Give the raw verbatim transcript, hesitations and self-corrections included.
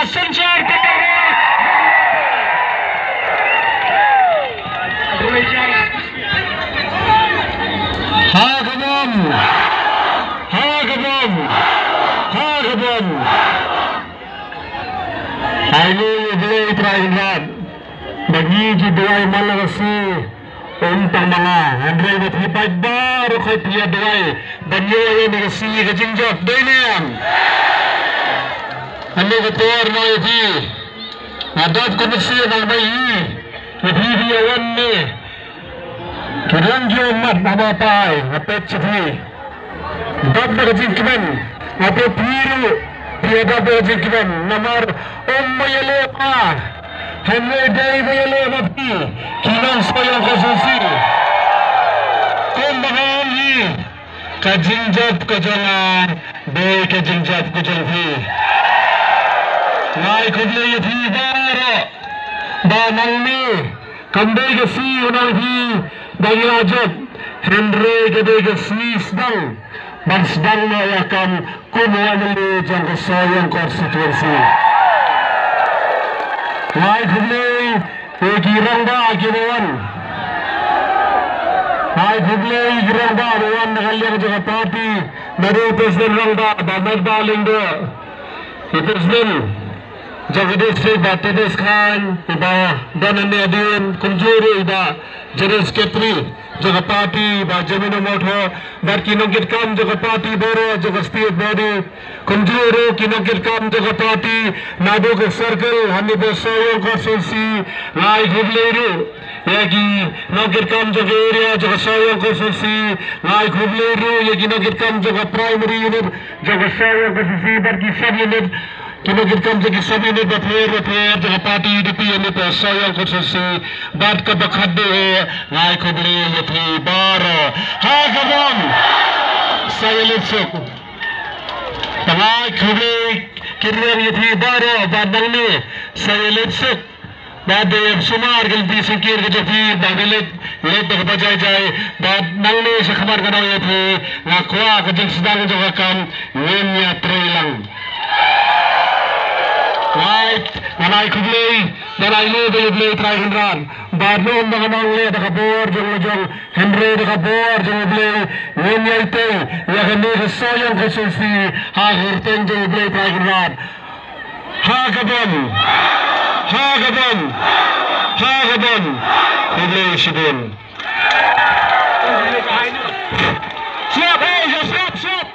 Synshar ka jong ngi. Ha ka bom. Ha ka bom. Ha ka bom. Ai ngi ïa Blei Trai Kynrad ba ngi ki duwai man la ka sngi. Um tang ma nga, hynrei ba phi paidbah ruh ka phi ïa duwai ban ïoh ïa kane ka sngi ka jingjop, dei ne em? Hynrei ka por ma ïa phi. Nga dap ka mynsiem nang bai hi. Ïa phi phi ïa wan ne. Ki rang ki wan mat na ma pai, nga pet cha phi. Dap da ka jingkmen, nga phi ruh phi dap da ka jingkmen, namar ym ba ïaleh ma, hynrei dei ba ïaleh ma phi ki nong Sohiong constituency. Kumba nga ong hi, ka jingjop ka jong nga dei ka jingjop ka jong phi. Nga ai khublei ïa phi baroh ba nangne kam dei ka sngi u nang hi ba ngi la jop, hynrei ka dei ka sngi sdang ban sdang noh ïa ka kam kum u MLA jong ka Sohiong constituency. Nga ai khublei ïa ki rangbah kiba wan. Nga ai khublei ïa ki rangbah ba wan na ka liang jong ka party, naduh u president rangbah Bah Metbah Lyngdoh, u president jong ka district Bah Tedes Khan, i Bah Don Ane Adien, kumjuh ruh i Bah General Secretary jong ka party Bah Jemino Motho, bad ki nongkitkam jong ka party baroh jong ka state body, kumjuh ruh ki nongkitkam jong ka party naduh ka circle hangne ha Sohiong constituency. Nga ai khublei ruh ïa ki nongkitkam jong ka area jong ka Sohiong constituency. Nga ai khublei ruh ïa ki nongkitkam jong ka primary unit jong ka Sohiong constituency bad ki sub unit, ki nongkitkam jong ki sub unit bapher bapher jong ka party UDP hangne ha Sohiong constituency. Bad kaba khatduh, nga ai khublei ïa phi baroh. Ha ka bom. Sa ïaleit suk. Nga ai khublei kyrpang ïa phi baroh ba nangne sa ïaleit suk. Ba dei sumar ka lynti sngewsih ka jong phi ba phi leit, leit da kaba jai jai. Ba nangne sha khmat ka dong ïa phi, nga kwah ka jingsdang jong ka kam ngin ïatrei lang. Right, ngan ai khublei, ngan ai khublei ïa Blei Trai Kynrad. Ba ym ba ngan ong leh da ka bor jong la jong, hynrei da ka bor jong U Blei ngin ïatrei ïa kane ka Sohiong constituency ha ka kyrteng jong U Blei Trai Kynrad. Ha ka bom. Ha ka bom. Ha ka bom. Khublei shibun. Siap, hey, siap, siap.